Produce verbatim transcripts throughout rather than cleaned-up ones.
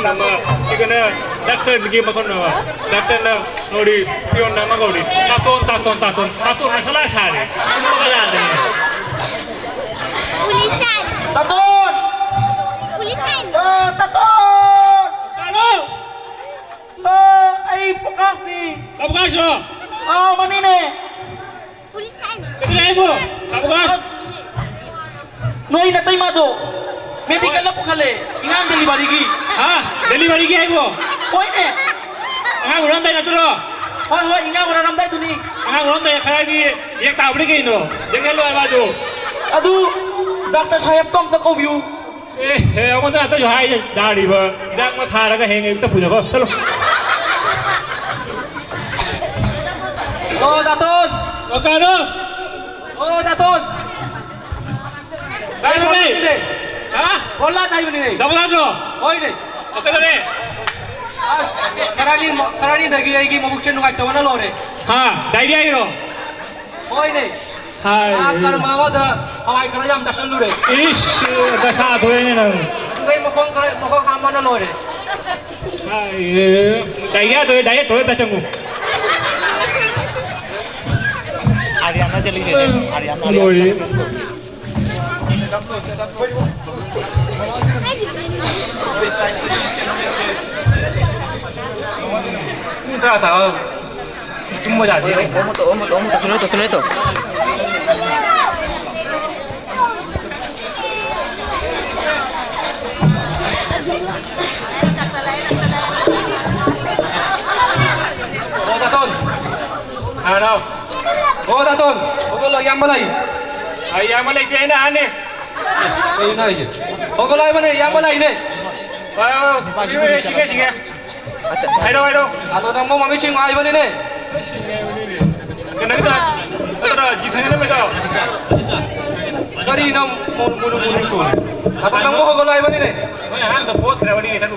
ꯑꯃ, ꯁꯤꯒꯅ ꯗꯥꯛꯇꯔꯒꯤ ꯃꯈꯣꯟ ꯑꯃ꯫ ꯗꯥꯛꯇꯔꯅ ꯅꯣꯔꯤ, ꯄꯤꯌꯣꯟꯅ ꯑꯃ ꯀꯧꯔꯤ꯫ ꯇꯥꯇꯣꯟ, ꯇꯥꯇꯣꯟ, ꯇꯥꯇꯣꯟ, ꯇꯥꯇꯣꯟ ꯍꯥꯏꯁꯜꯂ ꯁꯥꯔꯦ꯫ ꯇꯨꯝꯕꯒ ꯌꯥꯗ꯭ꯔꯦ꯫ ꯄꯨꯂꯤꯁ ꯍꯥꯏꯔꯦ꯫ ꯇꯥꯇꯣꯟ! ꯄꯨꯂꯤꯁ ꯍꯥꯏꯔꯦ꯫ ꯑ, ꯇꯥꯇꯣꯟ! ꯀꯅꯥꯅꯣ? ꯑ, ꯑꯩ ꯄ꯭ꯔꯀꯥꯁꯅꯤ꯫ ꯄ꯭ꯔꯀꯥꯁꯔꯣ? ꯑ, ꯃꯥꯅꯤꯅꯦ꯫ ꯄꯨꯂꯤꯁ ꯍꯥꯏꯅꯤ꯫ ꯀꯩꯗꯧꯔꯦ ꯍꯥꯏꯕꯣ? ꯀꯥꯕꯨꯒꯥꯁ? ꯅꯣꯏ ꯅꯇꯩꯃꯗꯣ ꯃꯦꯗꯤꯀꯦꯜꯗ ꯄꯨꯈꯠꯂꯦ, ꯑꯉꯥꯡ ꯗꯦꯂꯤꯚꯔꯤꯒꯤ꯫ ꯍꯥ? ꯗꯦꯂꯤꯚꯔꯤꯒꯤ ꯍꯥꯏꯕꯣ? ꯍꯣꯏꯅꯦ꯫ ꯑꯉꯥꯡ ꯎꯅꯔꯝꯗꯥꯏ ꯅꯠꯇ꯭ꯔꯣ? ꯍꯣꯏ, ꯍꯣꯏ, ꯑꯉꯥꯡ ꯎꯅꯔꯝꯗꯥꯏꯗꯨꯅꯤ꯫ ꯑꯉꯥꯡ ꯎꯅꯔꯝꯗꯥꯏ ꯈꯔꯗꯤ ꯌꯦꯛ ꯇꯥꯕꯅꯤ ꯀꯩꯅꯣ? ꯌꯦꯛꯍꯜꯂꯣ ꯍꯥꯏꯕ ꯑꯗꯨ꯫ ꯑꯗꯨ ꯗꯥꯛꯇꯔ ꯁꯥꯍꯦꯕꯇꯣ ꯑꯝꯇ ꯀꯧꯕꯤꯌꯨ꯫ ꯑꯦ, ꯑꯦ, ꯑꯩꯉꯣꯟꯗ ꯉꯥꯛꯇꯁꯨ ꯍꯥꯏ ꯌꯥꯔꯤꯕ꯫ ꯍꯤꯗꯥꯛ ꯑꯃ ꯊꯥꯔꯒ ꯍꯌꯦꯡ ꯑꯌꯨꯛꯇ ꯄꯨꯖꯈꯣ꯫ ꯆꯠꯂꯣ꯫ ꯑꯣ, ꯗꯥꯇꯣꯟ! ꯑꯣ, ꯀꯅꯥꯅꯣ? ꯑꯣ, ꯗꯥꯇꯣꯟ! ꯀꯥꯏꯗꯅꯣ ꯂꯩ? ꯍꯥ? ꯍꯣꯂꯥ ꯇꯥꯏꯕꯅꯤꯅꯦ꯫ ꯗꯕꯂꯥꯗꯣ? ꯍꯣꯏꯅꯦ꯫ ꯑꯣ, ꯀꯩꯗꯧꯔꯦ? ꯑꯁ, ꯈꯔꯅꯤ, ꯈꯔꯅꯤꯗꯒꯤ ꯑꯩꯒꯤ ꯃꯕꯨꯛꯁꯦ ꯅꯨꯡꯉꯥꯏꯇꯕꯅ ꯂꯣꯏꯔꯦ꯫ ꯍꯥ? ꯗꯥꯏꯔꯤꯌꯥꯒꯤꯔꯣ? ꯍꯣꯏꯅꯦ꯫ ꯍꯥꯏ꯫ ꯑꯥ, ꯀꯔꯃ ꯑꯃꯗ ꯍꯋꯥꯏ ꯈꯔ ꯌꯥꯝ ꯆꯥꯁꯤꯜꯂꯨꯔꯦ꯫ ꯏꯁ, ꯗꯁꯥ ꯊꯣꯛꯑꯦꯅꯦ ꯅꯪ꯫ ꯑꯗꯨꯗꯩ ꯃꯈꯣꯡ ꯈꯔ, ꯃꯈꯣꯡ ꯍꯥꯝꯕꯅ ꯂꯣꯏꯔꯦ꯫ ꯍꯥꯏ, ꯗꯥꯏꯔꯤꯌꯥ ꯇꯧꯋꯦ, ꯗꯥꯏꯔꯤꯌꯥ ꯇꯧꯋꯦ, ꯇꯥ ꯆꯪꯉꯨ꯫ ꯑꯥꯔꯤꯌꯥꯅ ꯆꯠꯂꯤꯁꯦ, ꯑꯥꯔꯤꯌꯥꯅ, ꯑꯥꯔꯤꯌꯥꯅ ꯂꯣꯏꯔꯦ꯫ ꯆꯠꯂꯤꯁꯦ꯫ ꯄꯨꯡ ꯇꯔꯥ ꯇꯥꯔꯦ꯫ ꯇꯨꯝꯕ ꯌꯥꯗꯦ꯫ ꯑꯃꯨꯛ ꯇꯧ, ꯑꯃꯨꯛ ꯇꯧ, ꯑꯃꯨꯛ ꯇꯧꯁꯤꯜꯂꯣ, ꯇꯧꯁꯤꯜꯂꯣ, ꯇꯧ꯫ ꯑꯣ, ꯗꯥꯇꯣꯟ꯫ ꯍꯥꯟꯅ꯫ ꯑꯣ, ꯗꯥꯇꯣꯟ꯫ ꯍꯧꯒꯠꯂꯣ, ꯏꯌꯥꯝꯕ ꯂꯥꯛꯏ꯫ ꯑꯩ ꯏꯌꯥꯝꯕ ꯂꯩꯇꯦ, ꯑꯩꯅ ꯑꯍꯟꯅꯤ꯫ ꯀꯩꯅꯣ ꯍꯥꯏꯁꯦ? ꯍꯧꯒꯠꯂꯣ ꯍꯥꯏꯕꯅꯦ, ꯏꯌꯥꯝꯕ ꯂꯥꯛꯏꯅꯦ꯫ ꯍꯣꯏ, ꯍꯣꯏ, ꯍꯣꯏ, ꯁꯤꯒꯦ, ꯁꯤꯒꯦ, ꯁꯤꯒꯦ꯫ ꯍꯥꯏꯔꯣ, ꯍꯥꯏꯔꯣ꯫ ꯑꯗꯣ ꯅꯪꯕꯨ ꯃꯃꯤꯠ ꯁꯤꯡꯉꯣ ꯍꯥꯏꯕꯅꯤꯅꯦ꯫ ꯀꯩꯅꯣ ꯈꯤꯇꯪ, ꯅꯠꯇ꯭ꯔꯣ, ꯖꯤ ꯁꯥꯟꯅꯔꯝꯃꯦꯗꯣ? ꯀꯔꯤꯅꯣ ꯃꯨ-, ꯃꯨ-, ꯃꯨ-, ꯃꯨ-, ꯃꯨ-, ꯁꯣꯔꯤ? ꯑꯗꯣ ꯅꯪꯕꯨ ꯍꯧꯒꯠꯂꯣ ꯍꯥꯏꯕꯅꯤꯅꯦ꯫ ꯃꯣꯏ ꯑꯍꯥꯟꯕ ꯐꯣꯠꯈ꯭ꯔꯦ ꯋꯥꯔꯤ ꯉꯥꯏꯇꯪ꯫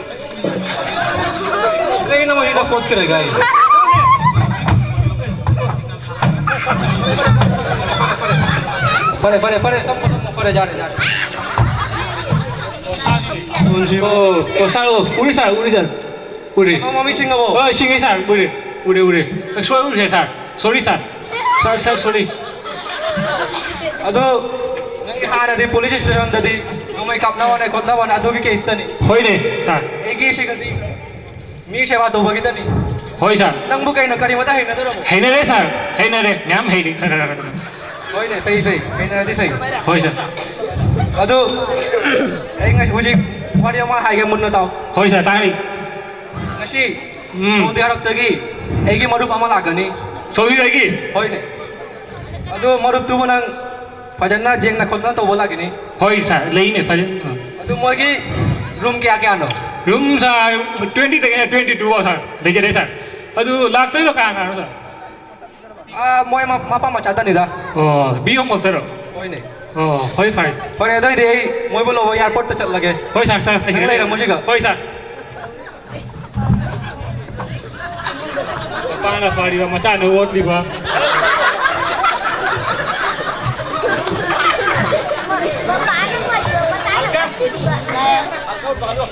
ꯀꯩꯅꯣ ꯃꯣꯏꯅ ꯐꯣꯠꯈ꯭ꯔꯦ ꯀꯥꯏ? ꯐꯔꯦ, ꯐꯔꯦ, ꯐꯔꯦ, ꯇꯞꯄꯣ, ꯇꯞꯄꯣ, ꯐꯔꯦ, ꯌꯥꯔꯦ, ꯌꯥꯔꯦ꯫ ꯑꯣ, ꯑꯣ, ꯁꯥꯔ, ꯑꯣ, ꯎꯔꯦ, ꯁꯥꯔ, ꯎꯔꯦ, ꯁꯥꯔ꯫ ꯎꯔꯦ꯫ ꯃꯃꯤ ꯆꯤꯡꯉꯕꯣ? ꯍꯣꯏ, ꯆꯤꯡꯉꯦ, ꯁꯥꯔ, ꯎꯔꯦ, ꯎꯔꯦ, ꯎꯔꯦ꯫ ꯑ, ꯁꯣꯏ, ꯎꯔꯦ, ꯁꯥꯔ꯫ ꯁꯣꯔꯤ, ꯁꯥꯔ꯫ ꯁꯥꯔ, ꯁꯥꯔ, ꯁꯣꯔꯤ꯫ ꯑꯗꯨ, ꯅꯪꯒꯤ ꯍꯥꯟꯅꯗꯤ ꯄꯨꯂꯤꯁ ꯁ꯭ꯇꯦꯁꯟꯗꯗꯤ ꯅꯣꯡꯃꯩ ꯀꯥꯞꯅꯕꯅꯦ, ꯈꯣꯠꯅꯕꯅꯦ, ꯑꯗꯨꯒꯤ ꯀꯦꯁꯇꯅꯤ꯫ ꯍꯣꯏꯅꯦ, ꯁꯥꯔ꯫ ꯑꯩꯒꯤ ꯁꯤꯒꯗꯤ ꯃꯤ ꯁꯦꯕꯥ ꯇꯧꯕꯒꯤꯗꯅꯤ꯫ ꯍꯣꯏ, ꯁꯥꯔ꯫ ꯅꯪꯕꯨ ꯀꯩꯅꯣ, ꯀꯔꯤꯃꯇ ꯍꯩꯅꯗ꯭ꯔꯕꯣ? ꯍꯩꯅꯔꯦ, ꯁꯥꯔ꯫ ꯍꯩꯅꯔꯦ꯫ ꯃꯌꯥꯝ ꯍꯩꯔꯦ꯫ ꯈꯔ, ꯈꯔ, ꯈꯔ, ꯈꯔ꯫ ꯍꯣꯏꯅꯦ, ꯐꯩ, ꯐꯩ꯫ ꯍꯩꯅꯔꯗꯤ ꯐꯩ꯫ ꯍꯣꯏ, ꯁꯥꯔ꯫ ꯑꯗꯨ, ꯑꯩ ꯉꯁꯤ, ꯍꯧꯖꯤꯛ ꯋꯥꯔꯤ ꯑꯃ ꯍꯥꯏꯒꯦ, ꯃꯨꯟꯅ ꯇꯥꯎ꯫ ꯍꯣꯏ, ꯁꯥꯔ, ꯇꯥꯔꯤ꯫ ꯉꯁꯤ ꯎꯝ꯫ ꯁꯥꯎꯗꯤ ꯑꯔꯕꯇꯒꯤ ꯑꯩꯒꯤ ꯃꯔꯨꯞ ꯑꯃ ꯂꯥꯛꯀꯅꯤ꯫ ꯁꯥꯎꯗꯤꯗꯒꯤ? ꯍꯣꯏꯅꯦ꯫ ꯑꯗꯨ ꯃꯔꯨꯞꯇꯨꯕꯨ ꯅꯪ ꯐꯖꯅ ꯌꯦꯡꯅ ꯈꯣꯠꯅ ꯇꯧꯕ ꯂꯥꯛꯀꯅꯤ꯫ ꯍꯣꯏ, ꯁꯥꯔ, ꯂꯩꯅꯦ, ꯐꯖꯅ꯫ ꯑꯗꯨ ꯃꯣꯏꯒꯤ ꯔꯨꯝ ꯀꯌꯥ ꯀꯌꯥꯅꯣ? ꯔꯨꯝ, ꯁꯥꯔ, ꯇ꯭ꯋꯦꯟꯇꯤꯗꯒꯤꯅ ꯇ꯭ꯋꯦꯟꯇꯤ ꯇꯨ ꯐꯥꯎ, ꯁꯥꯔ, ꯂꯩꯖꯔꯦ, ꯁꯥꯔ꯫ ꯑꯗꯨ ꯂꯥꯛꯇꯣꯏꯗꯣ ꯀꯅꯥ ꯀꯅꯥꯅꯣ, ꯁꯥꯔ? ꯑꯥ, ꯃꯣꯏ ꯃ-, ꯃꯄꯥ ꯃꯆꯥꯗꯅꯤꯗ꯫ ꯑꯣ, ꯕꯤ ꯑꯣ ꯃꯣꯇꯔꯣ? ꯍꯣꯏꯅꯦ꯫ ꯑꯣ, ꯍꯣꯏ, ꯐꯔꯦ꯫ ꯐꯔꯦ, ꯑꯗꯨꯑꯣꯏꯗꯤ ꯑꯩ ꯃꯣꯏꯕꯨ ꯂꯧꯕ ꯑꯦꯌꯥꯔꯄꯣꯔꯠꯇ ꯆꯠꯂꯒꯦ꯫ ꯍꯣꯏ, ꯁꯥꯔ, ꯁꯥꯔ, ꯑꯩ ꯅꯪ ꯂꯩꯔꯝꯃꯣ ꯁꯤꯒ꯫ ꯍꯣꯏ, ꯁꯥꯔ꯫ ꯃꯄꯥꯅ ꯐꯥꯔꯤꯕ, ꯃꯆꯥꯅ ꯑꯣꯠꯂꯤꯕ꯫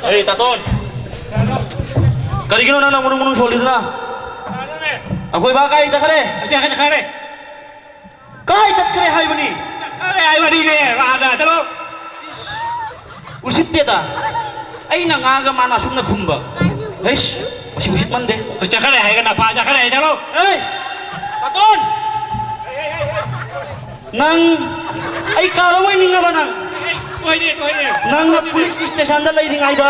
ꯑꯦ, ꯇꯥꯇꯣꯟ! ꯀꯔꯤꯒꯤꯅꯣ ꯅꯪꯅ ꯃꯨꯅꯨꯡ ꯃꯨꯅꯨꯡ ꯁꯣꯜꯂꯤꯗꯨꯅ? ꯑꯩꯈꯣꯏ ꯕꯥ ꯀꯥꯏ ꯆꯠꯈ꯭ꯔꯦ? ꯑꯁꯤ ꯍꯥꯏꯅ ꯈꯔꯦ꯫ ꯀꯥꯏ ꯆꯠꯈ꯭ꯔꯦ ꯍꯥꯏꯕꯅꯤ? ꯆꯠꯈ꯭ꯔꯦ ꯍꯥꯏꯕꯅꯤꯅꯦ, ꯑꯥꯗ ꯆꯠꯂꯣ꯫ ꯎꯁꯤꯠꯇꯦꯗ꯫ ꯑꯩꯅ ꯉꯥꯡꯉꯒ ꯃꯥꯅ ꯑꯁꯨꯝꯅ ꯈꯨꯝꯕ꯫ ꯑꯩꯁ, ꯃꯁꯤ ꯎꯁꯤꯠ ꯃꯟꯗꯦ꯫ ꯆꯠꯈ꯭ꯔꯦ ꯍꯥꯏꯒꯅ ꯐꯥ ꯆꯠꯈ꯭ꯔꯦ ꯍꯥꯏ ꯆꯠꯂꯣ꯫ ꯑꯦ! ꯄꯥꯇꯣꯟ! ꯅꯪ ꯑꯩ ꯀꯥꯔꯕꯣꯏ ꯅꯤꯡꯉꯕ ꯅꯪ? ꯇꯣꯏꯅꯦ, ꯇꯣꯏꯅꯦ꯫ ꯅꯪꯅ ꯄꯨꯂꯤꯁ ꯁ꯭ꯇꯦꯁꯟꯗ ꯂꯩꯔꯤꯉꯩꯗ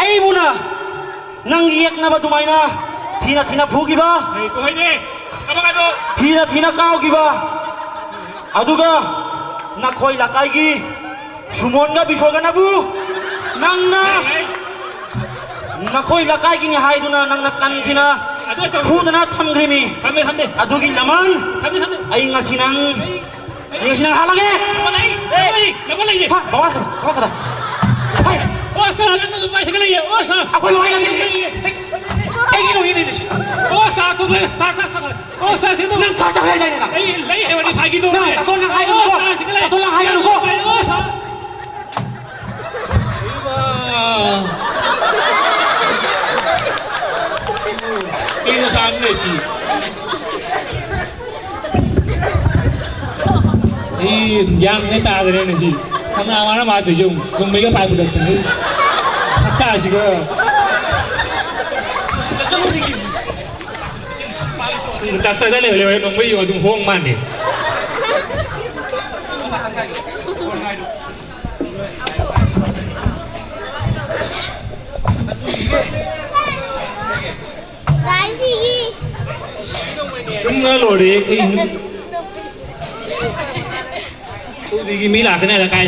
ꯑꯩꯕꯨꯅ ꯅꯪ ꯌꯦꯛꯅꯕ ꯑꯗꯨꯃꯥꯏꯅ ꯊꯤꯅ ꯊꯤꯅ ꯐꯨꯈꯤꯕ, ꯊꯤꯅ ꯊꯤꯅ ꯀꯥꯎꯈꯤꯕ, ꯑꯗꯨꯒ ꯅꯈꯣꯏ ꯂꯩꯀꯥꯏꯒꯤ ꯁꯨꯃꯣꯟꯒ ꯕꯤꯁꯣꯒꯅꯕꯨ ꯅꯪꯅ ꯅꯈꯣꯏ ꯂꯩꯀꯥꯏꯒꯤꯅꯤ ꯍꯥꯏꯗꯨꯅ ꯅꯪꯅ ꯀꯟꯈꯤꯅ ꯐꯨꯗꯅ ꯊꯝꯈ꯭ꯔꯤꯃꯤ꯫ ꯑꯗꯨꯒꯤ ꯂꯃꯟ ꯑꯩ ꯉꯁꯤ ꯅꯪ ꯌꯦꯡꯁꯤ ꯅꯪ ꯍꯥꯠꯂꯒꯦ꯫ ꯅꯕ ꯂꯩ, ꯅꯕ ꯂꯩ, ꯅꯕ ꯂꯩ꯫ ꯍꯥ, ꯕꯕꯥ ꯁꯥ, ꯕꯕꯥ ꯁꯥ꯫ ꯍꯥꯏ꯫ ꯑꯣ, ꯁꯥ, ꯅꯪ ꯑꯗꯨꯝ ꯄꯥꯏꯁꯜꯂ ꯂꯩꯌꯦ꯫ ꯑꯣ, ꯁꯥ꯫ ꯑꯩꯈꯣꯏ ꯂꯣꯏꯅ ꯂꯩ꯫ ꯂꯩ, ꯂꯩ꯫ ꯑꯩꯒꯤ ꯂꯣꯏꯅ ꯂꯩ꯫ ꯑꯣ, ꯁꯥ, ꯊꯨꯝ ꯂꯩ꯫ ꯁꯥ, ꯁꯥ, ꯁꯥ, ꯁꯥ꯫ ꯑꯣ, ꯁꯥ, ꯁꯤ ꯅꯪ ꯁꯥ ꯆꯥꯕ ꯌꯥꯏ, ꯌꯥꯏ, ꯅꯪ꯫ ꯑꯩ ꯂꯩ ꯍꯥꯏꯕꯅꯤ, ꯐꯥꯒꯤ ꯇꯧꯕꯅꯦ꯫ ꯅꯪ ꯇꯥꯊꯣꯛ, ꯅꯪ ꯍꯥꯏꯒꯅꯨꯀꯣ꯫ ꯑꯣ, ꯁꯥ, ꯁꯤ ꯂꯩ꯫ ꯇꯥꯊꯣꯛ, ꯅꯪ ꯍꯥꯏꯒꯅꯨꯀꯣ꯫ ꯑꯣ, ꯁꯥ꯫ ꯀꯩꯅꯣ ꯁꯥꯟꯅ ꯂꯩꯁꯤ? ꯑꯩ ꯒ꯭ꯌꯥꯟ ꯃꯦꯟ ꯇꯥꯗ꯭ꯔꯦꯅꯦ ꯁꯤ꯫ ꯀꯅꯥ ꯃꯥꯅ ꯃꯥ ꯇꯧꯔꯤꯁꯦ? ꯌꯦꯡꯉꯨ, ꯅꯣꯡꯃꯩꯒ ꯄꯥꯏ ꯄꯨꯔꯛꯇꯅ ꯁꯛꯇꯥꯁꯤꯒ꯫ ꯗꯥꯛꯇꯔꯗ ꯂꯩꯕ ꯂꯩꯕ ꯅꯣꯡꯃꯩ ꯌꯦꯡꯉꯣ, ꯑꯗꯨꯝ ꯍꯣꯡ ꯃꯥꯜꯂꯦ꯫ ꯇꯨꯝꯅ ꯂꯣꯏꯔꯦ꯫ ꯑꯩ ꯁꯣꯗꯤꯒꯤ ꯃꯤ ꯂꯥꯛꯀꯅꯤ ꯍꯥꯏꯅ ꯀꯥꯏ?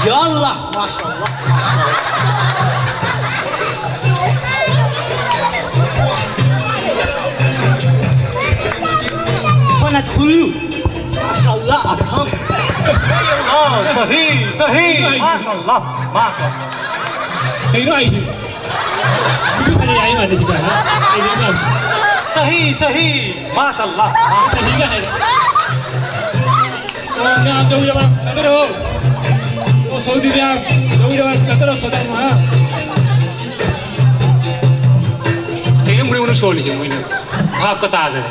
يلا، ما شاء الله، ما شاء الله. فندخلوا. ما شاء الله، أكرم. آه، صحيح، صحيح. ما شاء الله، ما شاء الله. ꯀꯩꯅꯣ ꯍꯥꯏꯁꯤ? ꯁꯤꯁꯨ ꯐꯅ ꯌꯥꯏ ꯃꯥꯜꯂꯦ ꯁꯤꯗ, ꯍꯥ? ꯀꯩꯅꯣ ꯌꯥꯝ ꯁꯍꯤ, ꯁꯍꯤ, ꯃꯥꯁꯥꯜꯂꯥ, ꯃꯥꯁꯥꯜꯂꯥ꯫ ꯁꯍꯤꯒ ꯍꯥꯏꯔꯦ꯫ ꯑꯣ, ꯃꯌꯥꯝ ꯌꯧꯔꯕ? ꯀꯠꯊꯔꯣ꯫ ꯑꯣ, ꯁꯧꯗꯤ ꯃꯌꯥꯝ ꯌꯧꯔꯕ? ꯀꯠꯊꯔꯣ, ꯁꯣꯗꯥ ꯃꯍꯥ꯫ ꯀꯩꯅꯣ ꯃꯨꯔꯨ ꯃꯨꯔꯨ ꯁꯣꯜꯂꯤꯁꯦ ꯃꯣꯏꯅ? ꯚꯥꯞꯀ ꯇꯥꯗꯔꯦ꯫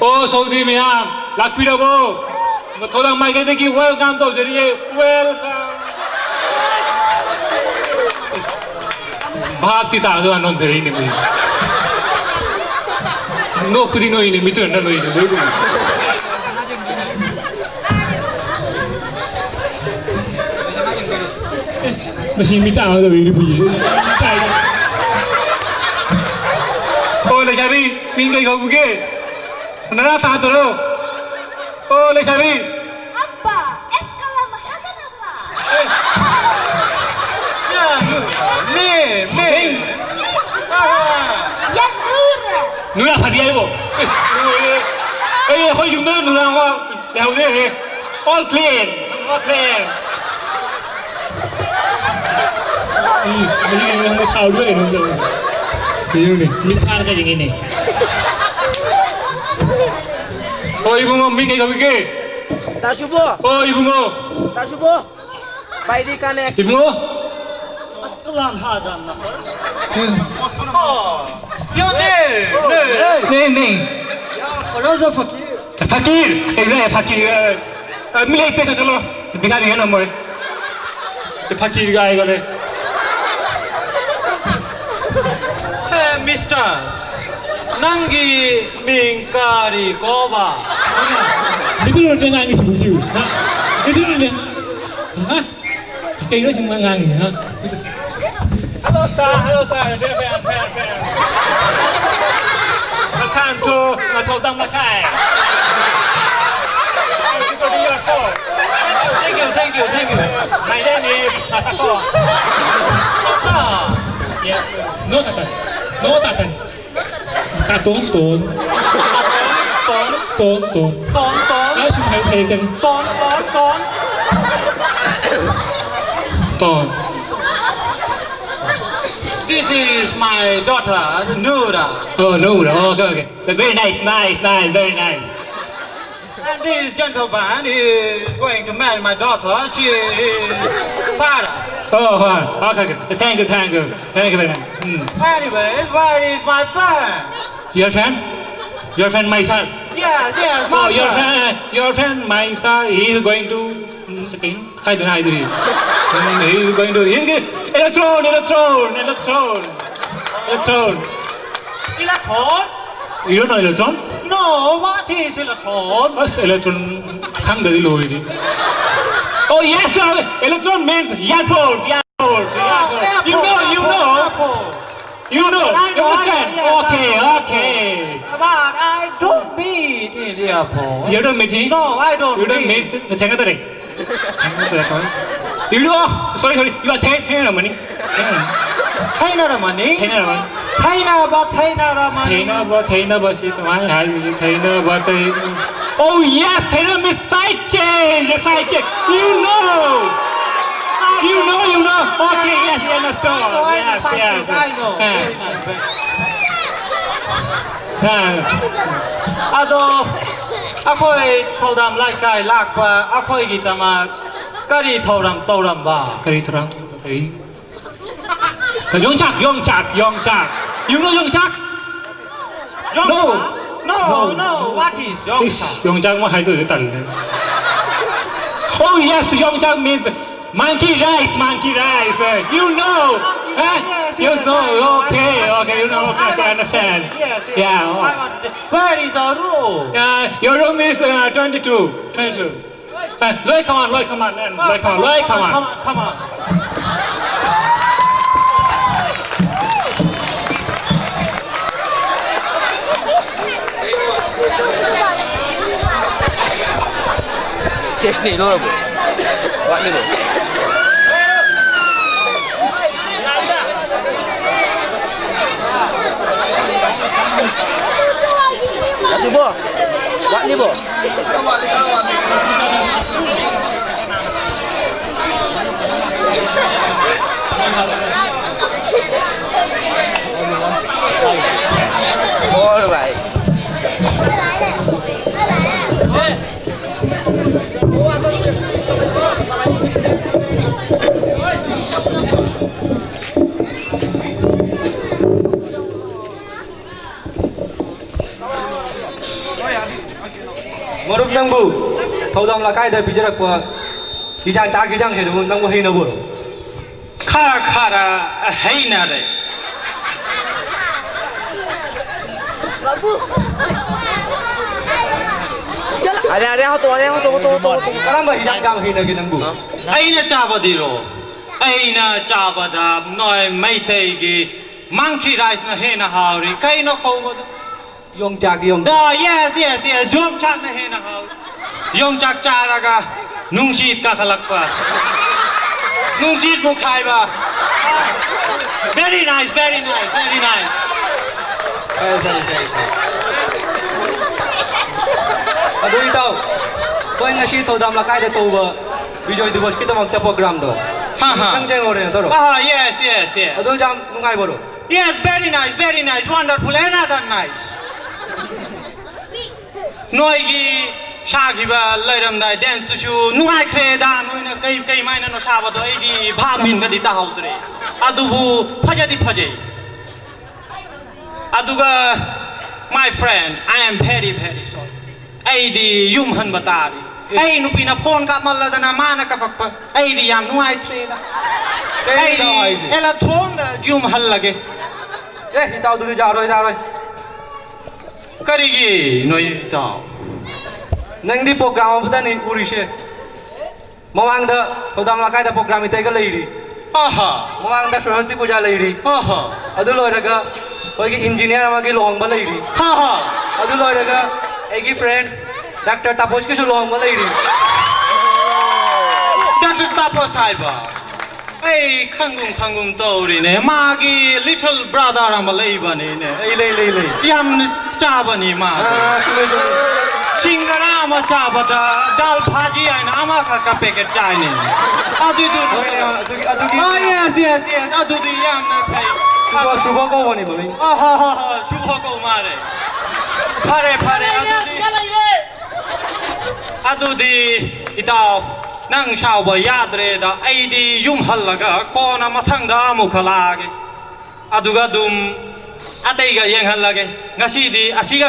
ꯑꯣ, ꯁꯧꯗꯤ ꯃꯌꯥꯝ, ꯂꯥꯛꯄꯤꯔꯕꯣ? ꯊꯣꯂꯥꯡ ꯃꯥꯏꯀꯩꯗꯒꯤ welcome ꯇꯧꯖꯔꯤꯌꯦ, welcome꯫ ꯚꯥꯞꯇꯤ ꯇꯥꯗꯕ ꯅꯣꯟꯊꯔꯛꯏꯅꯦ ꯃꯣꯏ꯫ ꯅꯣꯛꯄꯗꯤ ꯅꯣꯛꯏꯅꯦ, ꯃꯤꯠꯇꯨꯅ ꯅꯣꯛꯏꯅꯦ, ꯂꯣꯏ ꯎꯏ꯫ ꯃꯁꯤ ꯃꯤꯠ ꯇꯥꯡꯒꯗꯕ ꯏꯅꯤ ꯄꯨꯏꯌꯦ꯫ ꯑꯣ, ꯂꯩꯁꯥꯕꯤ꯫ ꯃꯤꯡ ꯀꯩ ꯀꯧꯕꯒꯦ? ꯅꯅꯥ ꯇꯥꯗꯔꯣ? ꯑꯣ, ꯂꯩꯁꯥꯕꯤ꯫ ꯑꯄꯥ, ꯑꯦꯁꯀꯂꯝ ꯍꯥꯗꯅꯄꯥ꯫ ꯑꯦ꯫ ꯌꯥ, ꯃꯦ, ꯃꯦ꯫ ꯑꯦ꯫ ꯑꯍꯥ꯫ ꯌꯥ, ꯅꯨꯔ꯫ ꯅꯨꯔꯥ ꯐꯗꯤ ꯍꯥꯏꯕꯣ? ꯑꯦ, ꯂꯣꯏꯔꯦ꯫ ꯑꯩ, ꯑꯩꯈꯣꯏ ꯌꯨꯝꯗ ꯅꯨꯔꯥ ꯑꯃ ꯂꯩꯍꯧꯗꯦꯍꯦ꯫ All clean, all clean. ꯎꯝ, ꯍꯧꯖꯤꯛ ꯅꯪ ꯁꯥꯎꯔꯗꯣꯏꯔꯣ ꯅꯪ? ꯌꯦꯡꯉꯨꯅꯦ, ꯃꯤꯠ ꯐꯥꯔꯒ ꯌꯦꯡꯉꯤꯅꯦ꯫ ꯍꯣꯏ, ꯏꯕꯨꯡꯉꯣ, ꯃꯤꯡ ꯀꯩ ꯀꯧꯕꯤꯒꯦ? ꯇꯥꯁꯨꯕꯣ꯫ ꯍꯣꯏ, ꯏꯕꯨꯡꯉꯣ꯫ ꯇꯥꯁꯨꯕꯣ꯫ ꯕꯥꯏꯗꯤ ꯀꯥꯅꯦ꯫ ꯏꯕꯨꯡꯉꯣ꯫ ꯑꯁꯀꯂꯥꯟ ꯍꯥꯗꯥꯟ ꯅꯝꯕꯔ꯫ ꯎꯝ꯫ ꯑꯣ, your name, name꯫ ꯅꯦ, ꯅꯦ꯫ ꯌꯥ, ꯐꯔꯣꯖꯥ ꯐꯀꯤꯔ꯫ ꯐꯀꯤꯔ, ꯑꯩ ꯂꯩ, ꯐꯀꯤꯔ꯫ ꯑ, ꯃꯤ ꯂꯩꯇꯦ, ꯆꯠꯂꯣ꯫ ꯄꯩꯁꯥ ꯅꯤꯍꯦ ꯅꯝꯃꯣꯏ꯫ ꯐꯀꯤꯔ ꯒꯥꯏ ꯒꯣꯂꯦ꯫ ꯑꯦ, ꯃꯤꯁꯇꯔ, ꯅꯪꯒꯤ ꯃꯤꯡ ꯀꯔꯤ ꯀꯧꯕ? ꯃꯤꯇꯩꯂꯣꯟꯗ ꯉꯥꯡꯉꯤ ꯁꯤꯕꯨ ꯁꯤꯕꯨ, ꯍꯥ? ꯃꯤꯇꯩꯂꯣꯟꯗ, ꯍꯥ? ꯀꯩꯅꯣ ꯁꯨꯝ ꯉꯥꯡꯉꯤ, ꯍꯥ? Hello, sir. Hello, sir. Welcome, welcome, welcome. Welcome to Ngathau Dam Mathai. Thank you, thank you, thank you. My name is Masako. Yes. No, Tata. No, Tata. ꯀꯥ ꯇꯣꯟ ꯇꯣꯟ꯫ ꯇꯣꯟ꯫ ꯇꯣꯟ ꯇꯣꯟ꯫ ꯇꯣꯟ ꯇꯣꯟ꯫ ꯑꯩ ꯁꯨꯝ ꯍꯥꯏ ꯍꯩꯇꯅꯤ꯫ ꯇꯣꯟ ꯇꯣꯟ ꯇꯣꯟ꯫ ꯇꯣꯟ꯫ This is my daughter, Nura. Oh, Nura. Oh, okay, okay. So very nice, nice, nice, very nice. And this gentleman is going to marry my daughter. She is father. Oh, oh, okay, okay. Thank you, thank you. Thank you very much. Hmm. Anyway, where is my friend? Your friend? Your friend, my sir? Yes, yes, my Oh, your friend. Friend, your friend, my sir, he is going to, hmm, second. Hi, hi, hi. Hmm, he is going to, he is going, electron, electron, electron. Electron. Electron? You don't know electron? No, what is electron? ꯑꯁ, electron ꯈꯪꯗ꯭ꯔꯗꯤ ꯂꯣꯏꯔꯦ꯫ Oh, yes, sir. Electron means airport, airport, airport. You know, you know. Airport. You know. I know, I know, understand? Yes, okay, I know. Okay. But I don't meet in airport. You don't meet him? No, I don't You don't meet. Meet? ꯊꯦꯡꯅꯗꯔꯦ꯫ ꯊꯦꯡꯅꯗꯔꯦ꯫ You know, sorry, sorry. You are ꯊꯦꯡ-, ꯊꯦꯡꯅꯔꯝꯃꯅꯤ꯫ ꯊꯦꯡꯅꯔꯝꯃꯅꯤ꯫ ꯊꯦꯡꯅꯔꯝꯃꯅꯤ꯫ ꯊꯦꯡꯅꯕ, ꯊꯦꯡꯅꯔꯝꯃꯅꯤ꯫ ꯊꯦꯡꯅꯕ, ꯊꯦꯡꯅꯕꯁꯤ ꯀꯃꯥꯏꯅ ꯍꯥꯏꯗꯣꯏꯅꯣ? ꯊꯦꯡꯅꯕ, ꯊꯦꯡ-, Oh, yes, ꯊꯦꯡꯅꯔꯝꯃꯤ, side change, side change. You know. You know, you know. Okay, yes, you understand. I know, I know, Yes, side yes. change, I know. Yeah. Very nice, very nice. ꯑꯗꯣ ꯑꯩꯈꯣꯏ ꯊꯧꯗꯥꯝ ꯂꯩꯀꯥꯏ ꯂꯥꯛꯄ ꯑꯩꯈꯣꯏꯒꯤꯗꯃꯛ ꯀꯔꯤ ꯊꯧꯔꯝ ꯇꯧꯔꯝꯕ? ꯀꯔꯤ ꯊꯧꯔꯝ ꯇꯧꯔꯝꯕ? ꯀꯔꯤ? ꯌꯣꯡꯆꯥꯛ, ꯌꯣꯡꯆꯥꯛ, ꯌꯣꯡꯆꯥꯛ. You know ꯌꯣꯡꯆꯥꯛ? No. No, no, what is ꯌꯣꯡꯆꯥꯛ? ꯏꯁ, ꯌꯣꯡꯆꯥꯛ ꯑꯃ ꯍꯥꯏꯗꯣꯛꯑꯗꯤ ꯇꯜꯂꯦ꯫ Oh yes, ꯌꯣꯡꯆꯥꯛ means monkey rice, monkey rice. Uh, you know? Huh? Yes, You yes, know? I know, I Okay, know. okay, you know. Okay, okay, I understand. Yes, yes. Yeah. I want to, where is our room? Uh, your room is uh, twenty-two. twenty-two. Uh, Loy, come on, Loy, come on, man. Loy, come on, Loy, come on. Come on, come on. Cheshni, no, no. What, no? Nasubo. What, no? All right. ꯃꯔꯨꯞ, ꯅꯪꯕꯨ ꯊꯧꯗꯥꯝ ꯂꯩꯀꯥꯏꯗ ꯄꯤꯖꯔꯛꯄ ꯍꯤꯗꯥꯛ, ꯆꯥꯛ ꯍꯤꯗꯥꯛꯁꯦ ꯑꯗꯨꯕꯨ ꯅꯪꯕꯨ ꯍꯩꯅꯕ꯭ꯔꯣ? ꯈꯔ ꯈꯔ ꯍꯩꯅꯔꯦ꯫ ꯑꯔꯦ, ꯑꯔꯦ, ꯍꯣꯇꯣ, ꯑꯔꯦ, ꯍꯣꯇꯣ, ꯍꯣꯇꯣ, ꯍꯣꯇꯣ, ꯍꯣꯇꯣ꯫ ꯀꯔꯝꯕ ꯍꯤꯗꯥꯛ ꯌꯥꯝ ꯍꯩꯅꯒꯦ ꯅꯪꯕꯨ? ꯑꯩꯅ ꯆꯥꯕꯗꯤꯔꯣ? ꯑꯩꯅ ꯆꯥꯕꯗ ꯅꯣꯏ ꯃꯩꯇꯩꯒꯤ monkey rice ꯅ ꯍꯦꯟꯅ ꯍꯥꯎꯔꯤ꯫ ꯀꯩꯅꯣ ꯀꯧꯕꯗꯣ? ꯌꯣꯡꯆꯥꯛ, ꯌꯣꯡꯆꯥꯛ꯫ ꯑꯥ, yes, yes, yes, ꯌꯣꯡꯆꯥꯛꯅ ꯍꯦꯟꯅ ꯍꯥꯎꯏ꯫ ꯌꯣꯡꯆꯥꯛ ꯆꯥꯔꯒ ꯅꯨꯡꯁꯤꯠ ꯀꯥꯈꯠꯂꯛꯄ, ꯅꯨꯡꯁꯤꯠ ꯃꯨꯛꯈꯥꯏꯕ꯫ Very nice, very nice, very nice. ꯐꯔꯦ, ꯐꯔꯦ, ꯐꯔꯦ, ꯐꯔꯦ꯫ ꯑꯗꯨ ꯏꯇꯥꯎ, ꯑꯩꯈꯣꯏ ꯉꯁꯤ ꯊꯧꯗꯥꯝ ꯂꯩꯀꯥꯏꯗ ꯇꯧꯕ ꯕꯤꯖꯣꯏ ꯗꯤꯕꯁꯀꯤꯗꯃꯛꯇ ꯄ꯭ꯔꯣꯒ꯭ꯔꯥꯝꯗꯣ, ꯑꯥ, ꯍꯥ꯫ ꯈꯤꯇꯪ ꯌꯦꯡꯍꯧꯔꯦ ꯅꯠꯇ꯭ꯔꯣ? ꯑꯥ, yes, yes, yes. ꯑꯗꯨ ꯌꯥꯝ ꯅꯨꯡꯉꯥꯏꯕꯔꯣ? Yes, very nice, very nice, wonderful, another nice. ꯅꯣꯏꯒꯤ ꯁꯥꯈꯤꯕ ꯂꯩꯔꯝꯗꯥꯏ dance ꯇꯨꯁꯨ ꯅꯨꯡꯉꯥꯏꯈ꯭ꯔꯦꯗ꯫ ꯅꯣꯏꯅ ꯀꯩ, ꯀꯩꯃꯥꯏꯅꯅꯣ ꯁꯥꯕꯗꯣ ꯑꯩꯗꯤ ꯚꯥꯞ ꯃꯦꯟꯒꯗꯤ ꯇꯥꯍꯧꯗ꯭ꯔꯦ꯫ ꯑꯗꯨꯕꯨ ꯐꯖꯗꯤ ꯐꯖꯩ꯫ ꯑꯗꯨꯒ, my friend, I am very, very sorry. ꯑꯩꯗꯤ ꯌꯨꯝ ꯍꯟꯕ ꯇꯥꯔꯦ꯫ ꯑꯦ꯫ ꯑꯩ ꯅꯨꯄꯤꯅ phone ꯀꯥꯞꯃꯜꯂꯗꯅ ꯃꯥꯅ ꯀꯞꯄꯛꯄ꯫ ꯑꯩꯗꯤ ꯌꯥꯝ ꯅꯨꯡꯉꯥꯏꯇ꯭ꯔꯦꯗ꯫ ꯀꯩꯅꯣ ꯑꯩꯗꯤ ꯍꯥꯏꯁꯦ? Electron ꯗ ꯌꯨꯝ ꯍꯜꯂꯒꯦ꯫ ꯑꯦ, ꯏꯇꯥꯎꯗꯨꯗꯤ ꯌꯥꯔꯣꯏ, ꯌꯥꯔꯣꯏ꯫ ꯀꯔꯤꯒꯤ ꯅꯣꯏ ꯏꯇꯥꯎ? ꯅꯪꯗꯤ ꯄ꯭ꯔꯣꯒ꯭ꯔꯥꯝ ꯑꯃꯗꯅꯤ ꯎꯔꯤꯁꯦ꯫ ꯃꯃꯥꯡꯗ ꯊꯧꯗꯥꯝ ꯂꯩꯀꯥꯏꯗ ꯄ꯭ꯔꯣꯒ꯭ꯔꯥꯝ ꯏꯇꯩꯒ ꯂꯩꯔꯤ꯫ ꯑꯍꯥ꯫ ꯃꯃꯥꯡꯗ ꯁꯔꯁꯋꯇꯤ ꯄꯨꯖꯥ ꯂꯩꯔꯤ꯫ ꯑꯍꯥ꯫ ꯑꯗꯨ ꯂꯣꯏꯔꯒ ꯑꯩꯈꯣꯏꯒꯤ ꯏꯟꯖꯤꯅꯤꯌꯥꯔ ꯑꯃꯒꯤ ꯂꯨꯍꯣꯡꯕ ꯂꯩꯔꯤ꯫ ꯍꯥ ꯍꯥ꯫ ꯑꯗꯨ ꯂꯣꯏꯔꯒ ꯑꯩꯒꯤ friend Doctor ꯇꯥꯄꯣꯁꯀꯤꯁꯨ ꯂꯨꯍꯣꯡꯕ ꯂꯩꯔꯤ꯫ Doctor ꯇꯥꯄꯣꯁ ꯍꯥꯏꯕ? ꯑꯩ ꯈꯪꯒꯨꯝ ꯈꯪꯒꯨꯝ ꯇꯧꯔꯤꯅꯦ꯫ ꯃꯥꯒꯤ little brother ꯑꯃ ꯂꯩꯕꯅꯤꯅꯦ꯫ ꯂꯩ, ꯂꯩ, ꯂꯩ, ꯂꯩ꯫ ꯌꯥꯝꯅ ꯆꯥꯕꯅꯤ ꯃꯥ꯫ ꯑꯥ, ꯆꯨꯝꯃꯦ, ꯆꯨꯝꯃꯦ꯫ ꯁꯤꯡꯒꯔꯥ ꯑꯃ ꯆꯥꯕꯗ ꯗꯥꯜ ꯚꯥꯖꯤ ꯍꯥꯏꯅ ꯑꯃꯈꯛꯀ packet ꯆꯥꯏꯅꯦ꯫ ꯑꯗꯨꯏꯗꯨ ꯍꯣꯏꯅꯦ, ꯑꯗꯨꯒꯤ, ꯑꯗꯨꯒꯤ ꯑꯥ, yes, yes, yes. ꯑꯗꯨꯗꯤ ꯌꯥꯝꯅ ꯐꯩ꯫ ꯁꯨꯚ, ꯁꯨꯚ ꯀꯧꯕꯅꯤ ꯃꯃꯤꯡ꯫ ꯑꯣ, ꯍꯣ, ꯍꯣ, ꯍꯣ, ꯁꯨꯚ ꯀꯧ ꯃꯥꯜꯂꯦ꯫ ꯐꯔꯦ, ꯐꯔꯦ, ꯑꯗꯨꯗꯤ꯫ ꯑꯗꯨꯗꯤ, ꯏꯇꯥꯎ, ꯅꯪ ꯁꯥꯎꯕ ꯌꯥꯗ꯭ꯔꯦꯗ꯫ ꯑꯩꯗꯤ ꯌꯨꯝ ꯍꯜꯂꯒ ꯀꯣꯟꯅ ꯃꯊꯪꯗ ꯑꯃꯨꯛꯀ ꯂꯥꯛꯑꯒꯦ꯫ ꯑꯗꯨꯒ ꯑꯗꯨꯝ ꯑꯇꯩꯒ ꯌꯦꯡꯍꯜꯂꯒꯦ꯫ ꯉꯁꯤꯗꯤ ꯑꯁꯤꯒ